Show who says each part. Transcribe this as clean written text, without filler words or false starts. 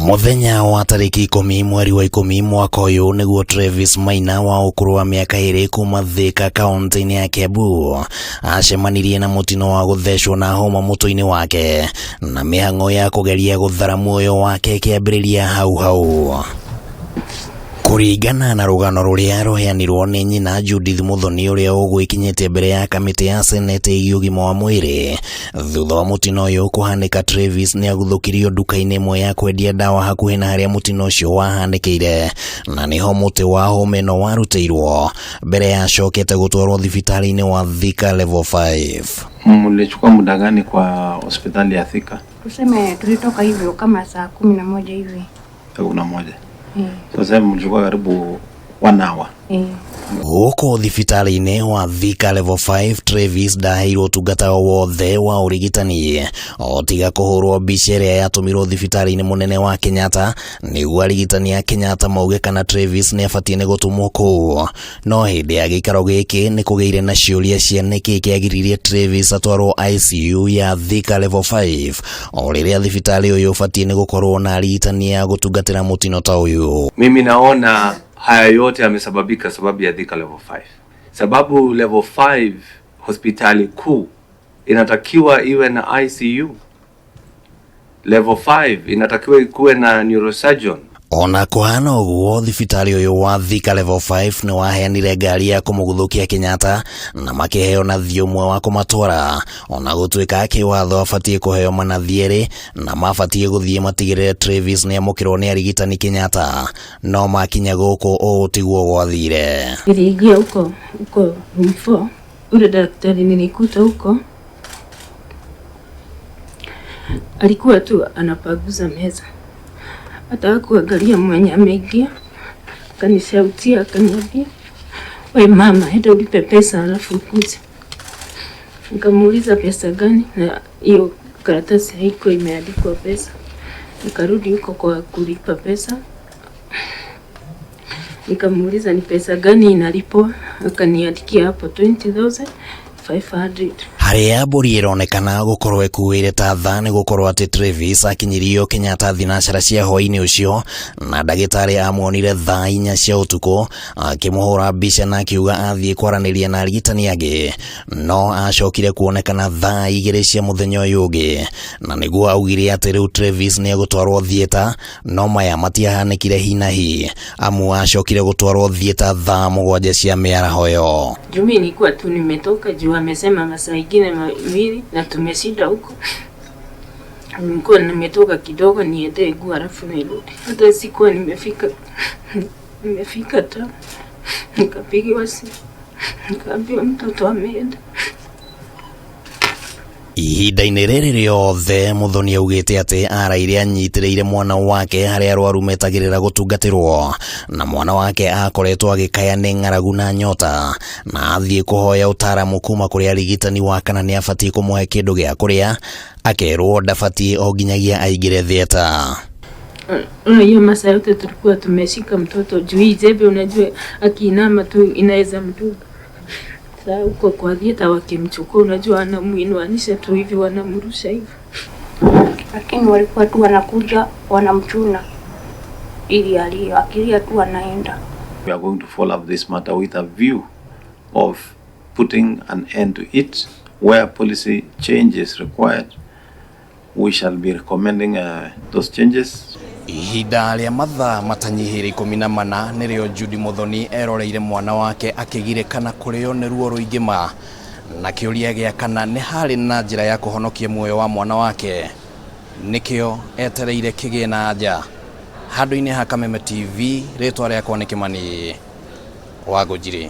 Speaker 1: Mũthenya wa tarĩki 10 mweri wa 10 mwaka ũyũ nĩguo Travis Maina wa ũkũrũ wa mĩaka 2 kuma Thika kaunti-inĩ ya Kiambu acemanirie na mũtino wa gũthecwo na hũma mũtwe-inĩ wake na mĩhang'o ya kũgeria gũthara muoyo wake ĩkĩambĩrĩria hau hau. Kũringana na rũgano rũrĩa rũheanirwo nĩ nyina Judith Muthoni ũrĩa ũgwĩkinyĩtie mbere ya kamĩtĩ ya senate ĩgiĩ ũgima wa mwĩrĩ, thutha wa mũtino ũyũ kũhanĩka Travis nĩ aguthũkirio nduka-inĩ ĩmwe ya kwendia ndawa hakuhĩ na harĩa mũtino ũcio wahanĩkĩire, na nĩho mũtĩ wa hũma ĩno warutĩirwo mbere ya acokete gũtwarwo thibitarĩ-inĩ wa Thika Level 5.
Speaker 2: Mlichukua muda gani kwa hospitali ya Thika?
Speaker 3: Tuseme tulitoka hivyo kama saa 11 hivi.
Speaker 2: Saa 11. Sasa mlichukua karibu 1 hour.
Speaker 1: Gũkũ thibitarĩ-inĩ wa Thika Level 5 Travis ndaheirwo ũtungata o wothe wa ũrigitani o tiga kũhũrwo mbica ĩrĩa yatũmirwo thibitarĩ-inĩ mũnene wa Kenyatta nĩguo arigitani a Kenyatta mauge kana Travis nĩ abatiĩ nĩ gũtũmwo kũu. No hĩndĩ ya gĩikaro gĩkĩ nĩ kũgĩire na ciũria cia nĩkĩ kĩagiririe Travis atwarwo ICU ya Thika Level 5 o rĩrĩa thibitarĩ ũyũ ũbatiĩ nĩ gũkorwo na arigitani a gũtungatĩra mũtino ta ũyũ.
Speaker 4: Mimi naona haya yote yamesababika sababu ya Thika Level 5. Sababu Level 5 hospitali kuu inatakiwa iwe na ICU. Level 5 inatakiwa ikuwe na neurosurgeon.
Speaker 1: Ona kũhana ũguo thibitarĩ ũyũ wa Thika Level 5 nĩ waheanire ngari ya kũmũguthũkia Kenyatta na makĩheo nathi ũmwe wa kũmatwara ona gũtuĩka kĩwatho abatiĩ kũheo manathi erĩ na mabatiĩ gũthiĩ matigĩrĩre Travis nĩ amũkĩrwo nĩ arigitani Kenyatta, no makinya gũkũ ũũ tiguo gwathire.
Speaker 5: Niliingia huko huko room 4, ule daktari nilikuta huko alikuwa tu anapaguza meza, hata hakuangalia mwenye ameingia. Akanishautia, akaniambia, we mama, enda ulipe pesa alafu ukuje. Nikamuuliza pesa gani, na hiyo karatasi haikuwa imeandikwa pesa. Nikarudi huko kwa kulipa pesa, nikamuuliza ni pesa gani inalipwa, akaniandikia hapo 20,500.
Speaker 1: Harĩa mbũri ĩronekana gũkorwo ĩkuĩre ta tha nĩ gũkorwo atĩ Travis akinyirio Kenyatta thinacara cia hwaĩ-inĩ ũcio na ndagĩtarĩ amuonire thaa 4 cia ũtukũ akĩmũhũra mbica na akiuga athiĩ kwaranĩria na arigitani angĩ, no acokire kuonekana thaa 2 cia mũthenya ũyũ ũngĩ na nĩguo augire atĩ rĩu Travis nĩ egũtwarwo theatre, no maya matiahanĩkire hi na hi amu acokire gũtwarwo theatre thaa 7 cia mĩaraho ĩyo.
Speaker 5: Juu mimi nilikuwa tu nimetoka juu amesema masaa ingine mawili na tumeshinda huko. Nilikuwa nimetoka kidogo niende nguo alafu nirudi. Hata sikuwa nimefika tu. Nikapigiwa simu. Nikaambiwa mtoto ameenda.
Speaker 1: Ihinda-inĩ rĩrĩ rĩothe Muthoni augĩte atĩ araire anyitĩrĩire mwana wake harĩa arwaru metagĩrĩra gũtungatĩrwo na mwana wake akoretwo agĩkaya nĩ ng'aragu na nyota na athiĩ kũhoya ũtaaramu kuma kũrĩ arigitani wa kana nĩ abatiĩ kũmũhe kĩndũ gĩa kũrĩa akerwo ndabatiĩ o nginyagia aingĩre theatre.
Speaker 5: Hiyo masaa yote tulikuwa tumeshika mtoto juu hii jembe, unajua akiinama tu inaweza mdunga. Sasa huko kwa theatre wakimchukua, unajua wanamuinuanisha tu hivi, wanamrusha hivi.
Speaker 3: Lakini walikuwa tu wanakuja wanamchuna ili alie, akilia tu anaenda.
Speaker 2: We are going to follow up this matter with a view of putting an end to it. Where policy change is required, we shall be recommending those changes.
Speaker 1: Ihinda rĩa mathaa matanyihĩire 14 nĩrĩo Judy Muthoni eroreire mwana wake akĩgirĩka na kũrĩo nĩ ruo rũingĩ ma na kĩũria gĩa kana nĩ harĩ na njĩra ya kũhonokia muoyo wa mwana wake nĩkĩo etereire kĩgĩe na anja. Handũ-inĩ ha Kameme TV, rĩtwa rĩakwa nĩ Kĩmani wa Ngũnjiri.